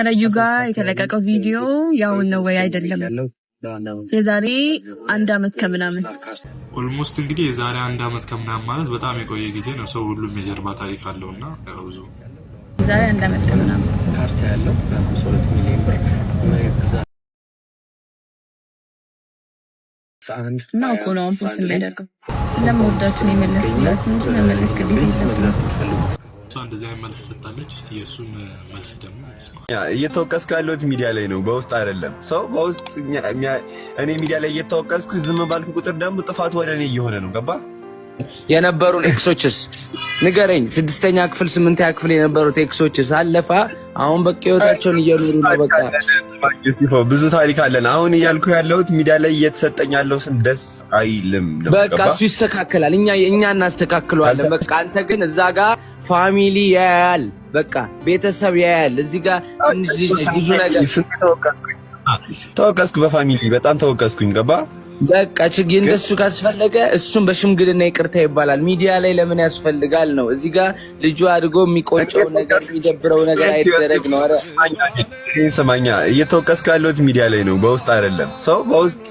ከረዩ ጋር የተለቀቀው ቪዲዮ ያው ነው ወይ አይደለም? የዛሬ አንድ አመት ከምናምን። Almost እንግዲህ የዛሬ አንድ አመት ከምናምን ማለት በጣም የቆየ ጊዜ ነው። ሰው ሁሉም የጀርባ ታሪክ አለው እና ብዙ የዛሬ አንድ አመት ከምናምን ካርታ ያለው በ52 ሚሊዮን ብር መግዛት እና እኮ ነው አሁን post የሚያደርገው። ስለምወዳችሁ ነው የመለስኩላችሁ እንጂ መመለስ ግዴታ የለብኝም። እሷ እንደዚህ አይነት መልስ ሰጣለች። እስቲ የእሱን መልስ ደግሞ እንስማ። እየተወቀስኩ ያለሁት ሚዲያ ላይ ነው፣ በውስጥ አይደለም። ሰው በውስጥ እኔ ሚዲያ ላይ እየተወቀስኩ ዝም ባልኩ ቁጥር ደግሞ ጥፋቱ ወደ እኔ እየሆነ ነው። ገባ? የነበሩን ex ኦችስ ንገረኝ። ስድስተኛ ክፍል ስምንተኛ ክፍል የነበሩት ex ኦችስ አለፋ አሁን በቃ ህይወታቸውን እየኖሩ ነው። በቃ ብዙ ታሪክ አለን። አሁን እያልኩ ያለሁት ሚዲያ ላይ እየተሰጠኝ ያለው ስም ደስ አይልም ነው። በቃ እሱ ይስተካከላል፣ እኛ እናስተካክለዋለን። በቃ አንተ ግን እዛ ጋር family ያያል፣ በቃ ቤተሰብ ያያል። እዚህ ጋር ትንሽ ልጅ ብዙ ነገር ተወቀስኩ፣ በ family በጣም ተወቀስኩኝ። ገባ? በቃ ችግር እንደሱ ካስፈለገ እሱም በሽምግልና ይቅርታ ይባላል። ሚዲያ ላይ ለምን ያስፈልጋል ነው። እዚህ ጋር ልጁ አድጎ የሚቆጨው ነገር የሚደብረው ነገር አይደረግ ነው። ኧረ ስማኛ፣ እየተወቀስኩ ያለሁት ሚዲያ ላይ ነው፣ በውስጥ አይደለም። ሰው በውስጥ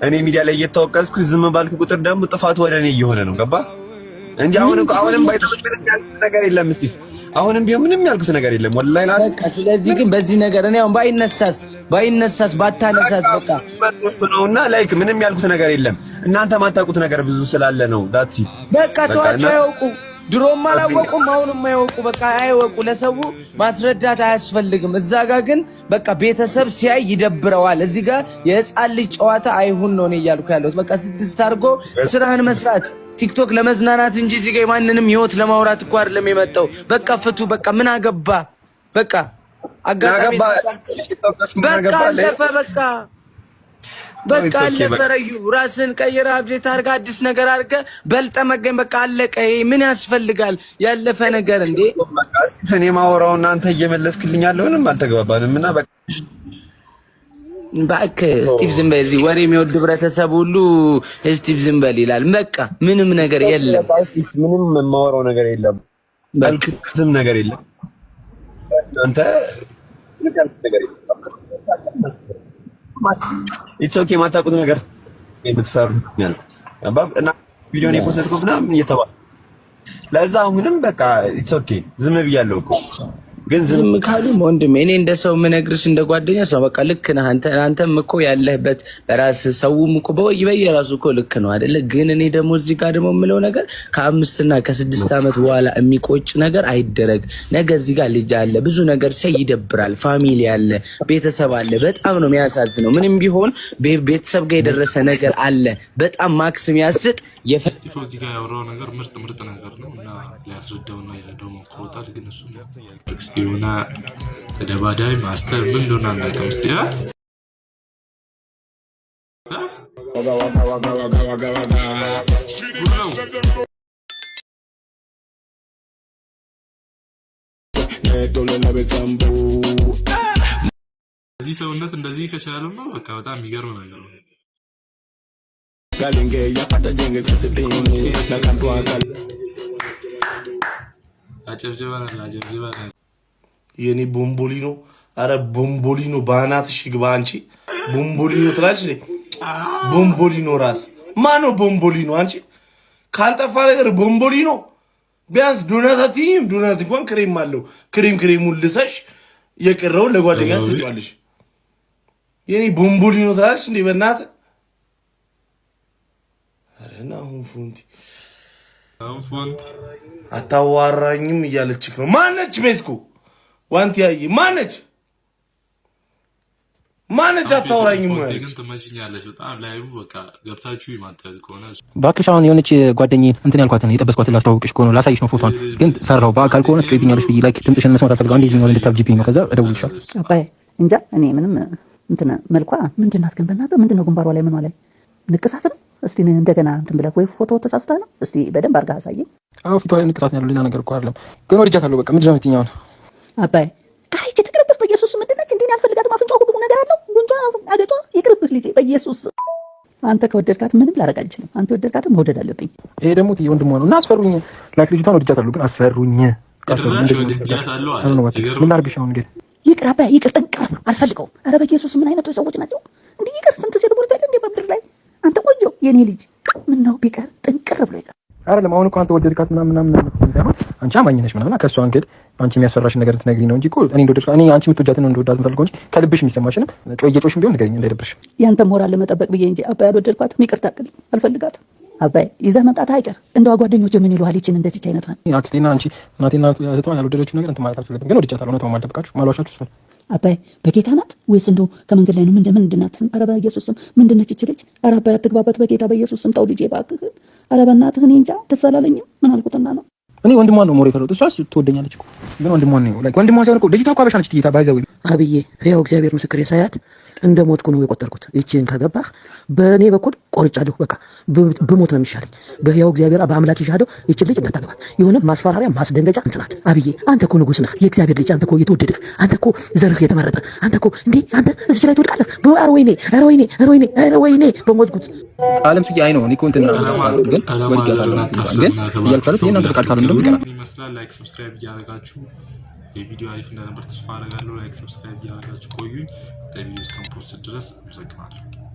እኔ ሚዲያ ላይ እየተወቀስኩ ዝም ባልኩ ቁጥር ደግሞ ጥፋቱ ወደ እኔ እየሆነ ነው። ገባ? እንጂ አሁን እኮ አሁንም ባይተወቅ ነገር የለም እስቲ አሁንም ቢሆን ምንም ያልኩት ነገር የለም። ወላሂ በቃ ስለዚህ ግን በዚህ ነገር እኔ አሁን ባይነሳስ ባታነሳስ በቃ ነውና like ምንም ያልኩት ነገር የለም። እናንተ ማታውቁት ነገር ብዙ ስላለ ነው። That's it። በቃ ተዋቸው፣ አያውቁ። ድሮም አላወቁም፣ አሁንም አያውቁ። በቃ አይወቁ። ለሰው ማስረዳት አያስፈልግም። እዛ ጋር ግን በቃ ቤተሰብ ሲያይ ይደብረዋል። እዚህ ጋር የህፃን ልጅ ጨዋታ አይሁን ነው እኔ እያልኩ ያለሁት። በቃ ስድስት አድርጎ ስራህን መስራት፣ ቲክቶክ ለመዝናናት እንጂ እዚህ ጋር የማንንም ህይወት ለማውራት እኮ አይደለም የመጣው። በቃ ፍቱ። በቃ ምን አገባ? በቃ አጋጣሚ በቃ አለፈ። በቃ አለፈ። ረዩ ራስን ቀይረህ update አድርገህ አዲስ ነገር አድርገህ በልጠህ መገኝ። በቃ አለቀ። ምን ያስፈልጋል ያለፈ ነገር እንዴ? እኔ ማወራው እናንተ እየመለስክልኝ ያለውንም አልተግባባንም እና በቃ እባክህ ስቲቭ ዝም በል። እዚህ ወሬ የሚወድ ህብረተሰብ ሁሉ ስቲቭ ዝም በል ይላል። በቃ ምንም ነገር የለም። ምንም የማወራው ነገር የለም። ያልኩትም ነገር የለም። አንተ it's okay፣ የማታውቁት ነገር የምትፈሩ ያልኩት እና ቪዲዮን የ post ኩት ምናምን እየተባለ ለዛ አሁንም በቃ it's okay ዝም ብያለሁ እኮ። ግን ዝም ካሉም ወንድሜ እኔ እንደ ሰው የምነግርሽ እንደ ጓደኛ ሰው በቃ ልክ ነህ አንተ። አንተም እኮ ያለህበት በራስህ ሰውም እኮ በየራሱ እኮ ልክ ነው አይደለ? ግን እኔ ደግሞ እዚህ ጋር ደግሞ የምለው ነገር ከ5 እና ከ6 ዓመት በኋላ የሚቆጭ ነገር አይደረግ። ነገ እዚህ ጋር ልጅ አለ፣ ብዙ ነገር ሲያይ ይደብራል። Family አለ፣ ቤተሰብ አለ። በጣም ነው የሚያሳዝነው። ምንም ቢሆን ቤተሰብ ጋር የደረሰ ነገር አለ። በጣም ማክስ የሚያስጥ ስቲፎ እዚህ ጋር ያወራው ነገር ምርጥ ምርጥ ነገር ነው እና ሊያስረዳውና ሊረዳው ሞክሮታል። ግን እሱ እስቲ የሆነ ተደባዳቢ master ምን እንደሆነ አናውቅም። እስቲ ነው። እዚህ ሰውነት እንደዚህ ከቻለማ በቃ በጣም የሚገርም ነገር ነው። አጨብጭበናል፣ አጨብጭበናል። የኔ ቦምቦሊኖ፣ አረ ቦምቦሊኖ በአናትሽ ይግባ። አንቺ ቦምቦሊኖ ትላለች። ቦምቦሊኖ ራስ ማነው? ቦምቦሊኖ አንቺ ካልጠፋ ነገር ቦምቦሊኖ ቢያንስ ዶናት አትይኝም? ዶናት እንኳን ክሬም አለው። ክሬም ክሬሙን ልሰሽ የቀረውን ለጓደኛ ስጫለሽ። የኔ ቦምቦሊኖ ትላለች እንዴ በእናትህ። ኧረ አሁን ፎንቲ አታዋራኝም እያለችክ ነው። ማነች ሜስኩ ዋንቲ ያየ ማነች ማነች? አታወራኝም ወይ ግን ትመችኛለች በጣም live በቃ ገብታችሁ የማታዩት ከሆነ እባክሽ አሁን የሆነች ጓደኛዬን እንትን ያልኳትን የጠበስኳትን ላስተዋውቅሽ ከሆነ ላሳይሽ ነው ፎቶዋን። ግን ፈራሁ፣ በአካል ከሆነ ትጮይብኛለሽ ብዬ like ድምፅሽን መስማት አልፈልግም። አንዴ እዚህ ነው እንድታብጂብኝ ነው። ከዛ እደውልልሻለሁ። አባዬ እንጃ እኔ ምንም እንትን መልኳ ምንድን ናት ግን በእናትህ ምንድን ነው ግንባሯ ላይ ምኗ ላይ ንቅሳት ነው? እስቲ እንደገና እንትን ብለህ ወይ ፎቶ ተሳስተህ ነው? እስቲ በደንብ አድርገህ አሳየኝ። አዎ ፊቷ ላይ ንቅሳት ነው ያለው፣ ሌላ ነገር እኮ አይደለም። ግን ወድጃታለሁ። በቃ ምንድን ነው የምትይኝ አሁን? አባዬ አይ ይቺ ትቅርብህ፣ በኢየሱስ ምንድን ነች እንዴ? አልፈልጋትም። አፍንጫዋ ሁሉ ነገር አለው፣ ጉንጯ፣ አገጯ ይቅርብህ ልጄ፣ በኢየሱስ አንተ ከወደድካት ምንም ላደርግ አልችልም። አንተ ወደድካትም መውደድ አለብኝ። ይሄ ደግሞ ወንድሟ ነው እና አስፈሩኝ። Like ልጅቷን ወድጃታለሁ ግን አስፈሩኝ። ጭራሽ ወድጃታለሁ አለ። ምን ላድርግሽ አሁን እንግዲህ ይቅር አባዬ ይቅር፣ ጥንቅር ብሎ አልፈልገውም። ኧረ በኢየሱስ ምን አይነቶች ሰዎች ናቸው? እንዲህ ይቅር። ስንት ሴት ሞልቷል እንዴ በምድር ላይ። አንተ ቆንጆ የኔ ልጅ ምን ነው ቢቀር ጥንቅር ብሎ ይቅር። አይደለም አሁን እኮ አንተ ወደድካት ምናምን ምናምን ምናምን ሳይሆን አንቺ አማኝ ነሽ ምናምን ከእሷ እንግዲህ አንቺ የሚያስፈራሽን ነገር ትነግሪኝ ነው እንጂ እኮ እኔ እንደወደድኩ እኔ አንቺ የምትወጃትን ነው እንደወዳት የምፈልገው እንጂ ከልብሽ የሚሰማሽንም እየጮሽም ቢሆን ንገሪኝ እንዳይደብርሽ። ያንተ ሞራል ለመጠበቅ ብዬ እንጂ አባዬ አልወደድኳትም። ይቅርታ አትልም፣ አልፈልጋትም። አባዬ ይዘህ መምጣት አይቀር እንደው ጓደኞች ምን ይሉሃል? ይችን እንደዚች አይነቷን አክስቴና አንቺ እናቴና እህቷ ያልወደደችው ነገር እንትን ማለት አልፈልግም፣ ግን ወድጃታለሁ። እውነታውን ማልደብቃችሁ ማልዋሻችሁ እሱን። አባዬ በጌታ ናት ወይስ እንደው ከመንገድ ላይ ነው? ምንድን ምንድን ናት? ኧረ በኢየሱስ ስም ምንድን ነች ይች ልጅ? ኧረ አባዬ አትግባባት በጌታ በኢየሱስ ስም ተው ልጄ እባክህ። ኧረ በእናትህ እኔ እንጃ ደስ አላለኝም። ምን አልኩትና ነው እኔ ወንድሟን ነው more የፈለሁት። እሷስ ትወደኛለች እኮ ግን ወንድሟን ነው like ወንድሟ ሳይሆን እኮ ልጅቷ እኮ አበሻ ነች። ትይታ by the way አብዬ ያው እግዚአብሔር ምስክር ሳያት እንደ ሞትኩ ነው የቆጠርኩት። ይቺን ከገባህ በእኔ በኩል ቆርጫለሁ። በቃ ብሞት ነው የሚሻለኝ። በህያው እግዚአብሔር በአምላክ ይሻለው። ይቺን ልጅ እንዳታገባት የሆነ ማስፈራሪያ ማስደንገጫ እንትናት። አብዬ አንተ እኮ ንጉስ ነህ፣ የእግዚአብሔር ልጅ አንተ እኮ የተወደድህ፣ አንተ እኮ ዘርህ የተመረጠ፣ አንተ እኮ እንዴ አንተ እዚች ላይ ትወድቃለህ። ኧረ ወይኔ፣ ኧረ ወይኔ፣ ኧረ ወይኔ፣ ኧረ ወይኔ በሞትኩት። አለም ስዬ አይ ነው እኔ እኮ እንትን ግን ወድጃታለሁ ግን እያልኩ ያሉት የእናንተ ፈቃድ ካልሆነ ደግሞ ይቀራል። ይመስላል። Like subscribe እያደረጋችሁ የቪዲዮ አሪፍ እንደነበር ተስፋ አደርጋለሁ። Like subscribe እያደረጋችሁ ቆዩኝ። በቪዲዮ እስከም post ድረስ አመሰግናለሁ።